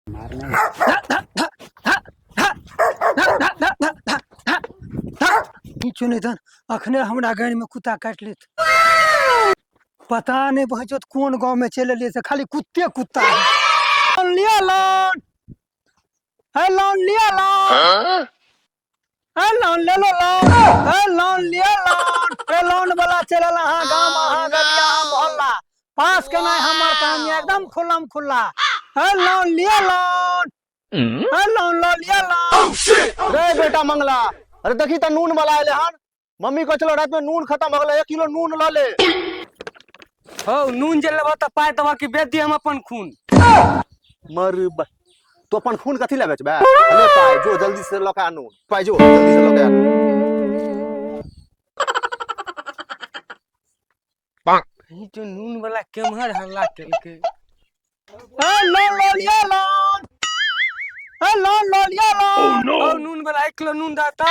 किछु नहि तहन अखने हमरा गाड़ि में कुत्ता काटि लेत। पता नहीं पहुँचत कोन गांव में चलि एलियै से खाली कुत्ते कुत्ता है। लोन लिअ लोन, हे लोन लिअ लोन, हे लोन ले लो लोन, हे लोन लिअ लोन, हे लोन वाला चलल अहाँ गाम, अहाँ गलिया, अहाँ मोहल्ला पास केनाइ हमर काम यऽ, एकदम खुल्लम खुल्ला। हे लोन लिअ लोन, हे लोन लऽ लिअ लोन। रे बेटा मंगला, अरे देखी त नून वाला एले हन। मम्मी कहै छलो रात में नून खत्म हो गेलै, 1 किलो नून लऽ ले। हौ नून जे लेबह तऽ पाइ देबह कि बेच दी हम अपन खून? मर तू अपन खून कथी लए बेचबे? ले पाइ, जो जल्दी से लऽ के आ नून। पाइ जो जल्दी से लऽ के आ नून। ई जो नून वाला केम्हर हल्ला केलकै? ए लोन लऽ लिअ लोन, ए लोन लऽ लिअ लोन। हौ नून वाला 1 किलो नून दऽ तऽ।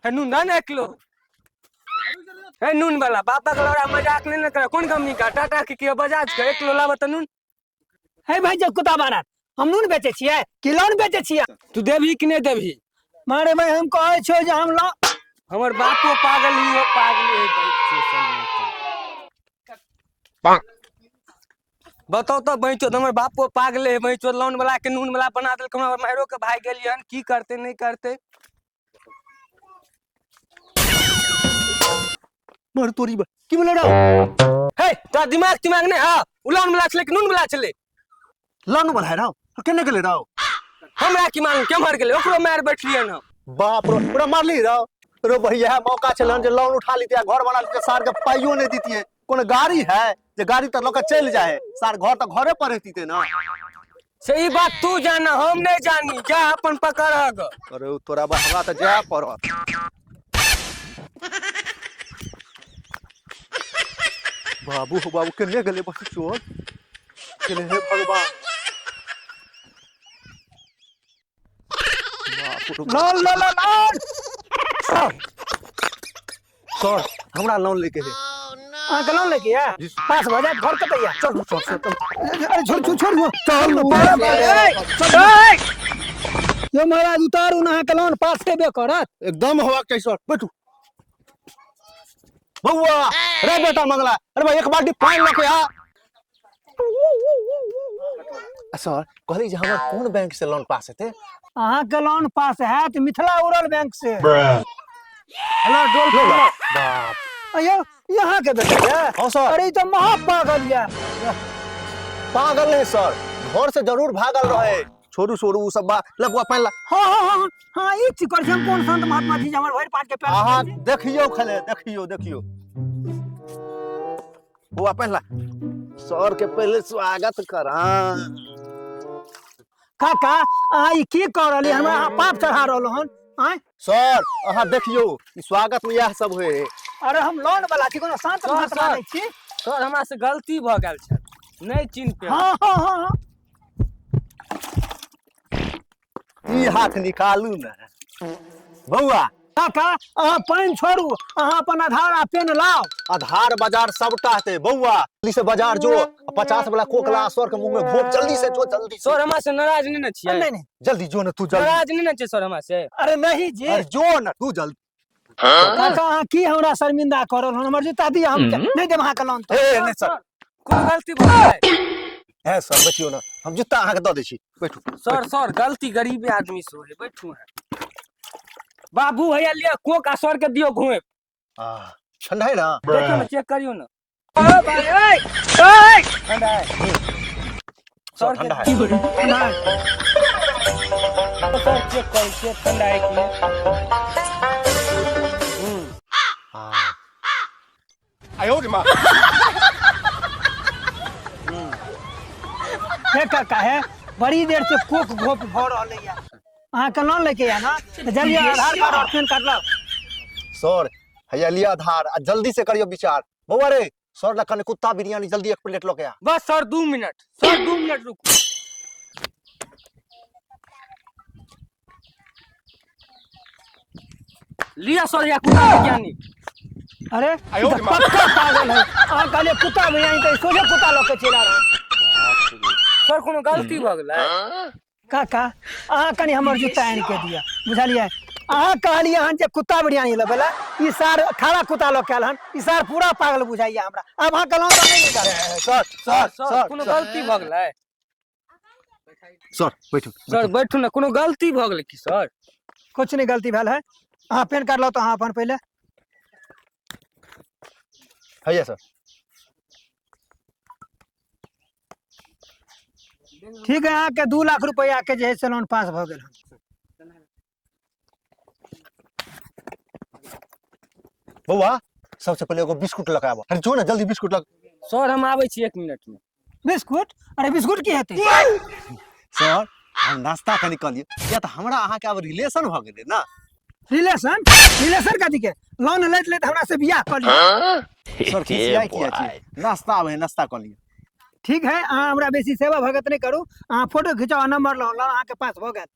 हे नून दऽ ने 1 किलो। हे नून वाला बापक लौड़ा मजाक नहीं न कर। कोन कंपनी का टाटा के के बजाज के? 1 किलो लाबऽ तऽ नून। हे भाई जब कुत्ता बारत, हम नून बेचै छियै कि लोन बेचै छियै? तू देबही कि नहीं देबही? मारे भाई हम कहै छियौ जे हम लोन। हमर बापो पागल ही हो, पागल ही है। बताओ तो बहचो, हमर बापो पागले है बहचो, लोन वाला के नून वाला बना देलक। हमरा मायरो के भाई गेलियन, की करते नहीं करते। मर तोरी बा की बोले रहो? हे तोरा दिमाग तिमाग नहीं हा? उ लोन वाला छलै कि नून वाला छलै? लोन वाला है रहो, केने गेलै रहो? हमरा की मालूम केम्हर गेलै, ओकरो मार बैठलियन हम। बाप रो, ओकरा मारली रहो? रो भैया मौका छलन जे लोन उठा लीतियै, घर बना लीतियै, सार के पाइयो नहीं दीतियै। कोनो गाड़ी है जे गाड़ी तऽ लऽ के चलि जाए है, सार घर तऽ घरे पर रहतीते ना। सही बात तू जाना, हम नहीं जानी, जा अपन पकड़ हग। अरे उ तोरा बा, हमरा तऽ जाय पड़त। बाबू हो बाबू, केने गेलै बस चोर केने? हे भगवान, बाप रो। लोन लऽ लो लोन। सर हमरा लोन लेके है। अहाँके लोन लेके है? पास भऽ जायत, घर कतऽ यऽ? चलू सर, सर, चलू। अरे छोड़ छोड़ छोड़, चलू। यो महाराज उतारू ना, अहाँके लोन पास हेबे करत। एकदम होबाक चाही सर, बैठू। बौआ रे बेटा मंगला, अरे भाई एक बाल्टी पानि लऽ के आ। सर कहली जे हमर कोन बैंक से लोन पास हेतै? अहाँके लोन पास हैत मिथिला उड़ल बैंक से। हेलो डोल खोलो। बाप अयो यहाँ के बेटा ये? हाँ सर। अरे ई तो महा पागल ये। पागल नहीं सर, घर से जरूर भागल रहे। छोड़ू छोड़ू उ सब बात, ले बुआ पानि ला। हाँ हाँ हाँ हाँ, ई चीज करै छी हम कोन संत महात्मा जी जे हमर भरि पाट के पैर अहाँ पकड़ै छी? देखियौ खले, देखियौ देखियौ बुआ पानि ला। सर के पहले स्वागत करा। काका अहाँ ई की कऽ रहलियै? हमरा अहाँ पाप चढ़ा रहलहुँ हन आँय? सर अहाँ देखियौ, ई स्वागत में इएह सब होय। अरे हम लोन वाला छी, कोनो शांत सर, महात्मा सर। नहि छी। सर हमरा से गलती भऽ गेल छल, नहीं चिन्ह पे। हाँ हाँ हाँ हाँ। ई हाथ निकालू ने बौआ। काका अहाँ पानि छोड़ू, अहाँ अपन आधार आ पेन लाउ। आधार बाजार सबटा हेतै बौआ, जल्दी से बाजार जो, 50 वाला कोक ला, सर के मुंह में घोप, जल्दी से जो, जल्दी से। सर हमरा से नाराज नहीं ने छियै? नहीं नहीं। जल्दी जो ने तू, जल्दी। नाराज नहीं ने छियै सर हमरा से? अरे नहीं जी। अरे जो ने तू जल्दी। काका अहाँ की हमरा शर्मिंदा कर रहल हन? हमर जूता दिअ, हम नहीं देब अहाँके लोन। ए नहीं सर, कोन गलती भऽ गेलै? हे सर बैठियौ ने, हम जूता अहाँके दऽ दै छी, बैठू। सर सर गलती गरीब आदमी से होय, बैठू अहाँ। बाबू हैया लिअ कोक आ सर के दियौ घोंप। आ ठंडा है ना? देखियौ ने, चेक करियौ ने। ठंडा है सर, ठंडा है। सर चेक करू, चेक ठंडा है कि नहीं। हाँ। हे काका हे, बड़ी देर से कोक घोप भऽ रहल है। अहाँके लोन लेके या ना, तऽ जल्दी आधार कार्ड और पेन कार्ड लाउ। सर हैया लिअ आधार आ जल्दी से करियौ विचार। बौआ रे, सर ला कने कुत्ता बिरयानी जल्दी 1 प्लेट लऽ के आ। बस सर 2 मिनट, सर 2 मिनट रुकू। लिअ सर या कुत्ता बिरयानी। अरे ई तऽ पक्का पागल है। अहाँ कहलियै कुत्ता बिरयानी तऽ सोझे कुत्ता लऽ के चलि आ रहल। सर कोनो गलती भऽ गेलै? काका अहाँ कनि हमर जूता आनि के दिअ, बुझलियै? अहाँ कहलियै हन जे कुत्ता बिरयानी लेबै लए, ई सार खारा कुत्ता लऽ के आयल हन, ई सार पूरा पागल बुझाइया हमरा। आब अहाँ कहलहुँ तऽ नहि निकालब। सर सर सर, कोनो गलती भऽ गेलै? सर बैठू। सर बैठू ने, कोनो गलती भऽ गेलै की सर? कुछ नहि गलती भेल है। अहाँ पेन कार्ड लाउ तऽ अहाँ अपन पहिले। हैया सर। ठीक है, अहाँके 2 लाख रुपया के जे है से लोन पास भऽ गेल हन। बौआ सबसे पहिले एगो बिस्कुट लऽ के आबऽ। अरे जो ना जल्दी बिस्कुट लऽ। सर हम आबै छी 1 मिनट में। बिस्कुट? अरे बिस्कुट की हेतै? सर हम नाश्ता कनि कऽ लिअ, किया तऽ हमरा अहाँके आब रिलेशन भऽ गेलै ना। रिलेशन? रिलेशन कथी के? लोन लैत लैत हमरा से बियाह कऽ लिअ। सर खिसियाइ किया छी? नाश्ता आबै है, नाश्ता कऽ लिअ। ठीक है, अहाँ हमरा बेसी सेवा भगत नहि करू, अहाँ फोटो खिंचाउ आ नंबर लाउ, लोन अहाँके पास भऽ गेल।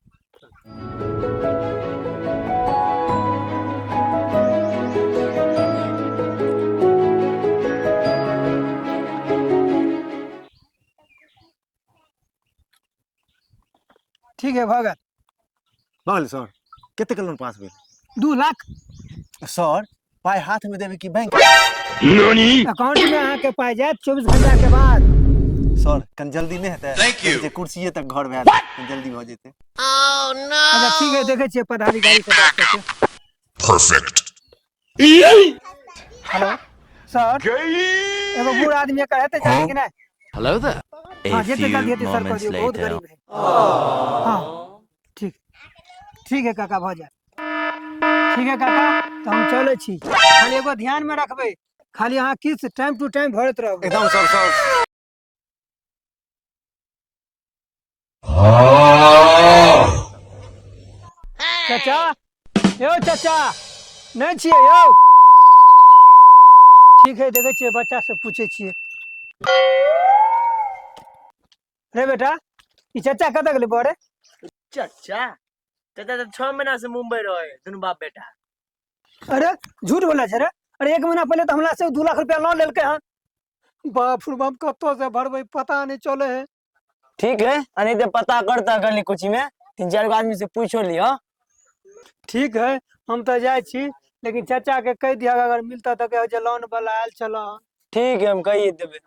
ठीक है, भऽ गेल। भऽ गेल सर। कतेक लोन पास भेल? 2 लाख। सर पाइ हाथ में देबै कि बैंक अकाउंट में? अहाँके पाइ जायत 24 घंटा के बाद। सर कनि जल्दी नहि हेतै? जे कुर्सिए तक घर भेल, कनि जल्दी भऽ जेतै। अच्छा ठीक है, देखै छियै पदाधिकारी से बात करके। परफेक्ट। हेलो सर, एगो बूढ़ आदमी एकर हेतै जल्दी कि नहि? Hello there. हाँ, A जते जल्दी few हेतै सर कऽ moments दियौ, बहुत later. गरीब है। हाँ ठीक, ठीक है काका, भऽ जायत। ठीक है काका, तऽ हम चलै छी। खाली एगो ध्यान में रखबै, खाली अहाँ किस्त टाइम टू टाइम भरैत रहबै। एकदम सर। सर चाचा, यौ चाचा, नहि छियै यौ? ठीक है, देखै छियै बच्चा से पूछै छियै। रे बेटा, ई चाचा कतऽ गेलै बड़े? चचा चाचा तऽ 6 महीना से मुंबई रहे दुनू बाप बेटा। अरे झूठ बोला छै रे। अरे 1 महीना पहिले तऽ हमरा से 2 लाख रुपया लोन लेलकै हन। बाप रे बाप, कतऽ से भरबै पता नहि चलै है। ठीक है, नहीं तो पता करता गली कुची में 3-4 गो आदमी से पूछो लियो। ठीक है, हम तऽ जाइ छी, लेकिन चाचा के कहि दिहक अगर मिलता तऽ कहियो जे लोन वाला आयल छल। ठीक है, हम कहिए देबै।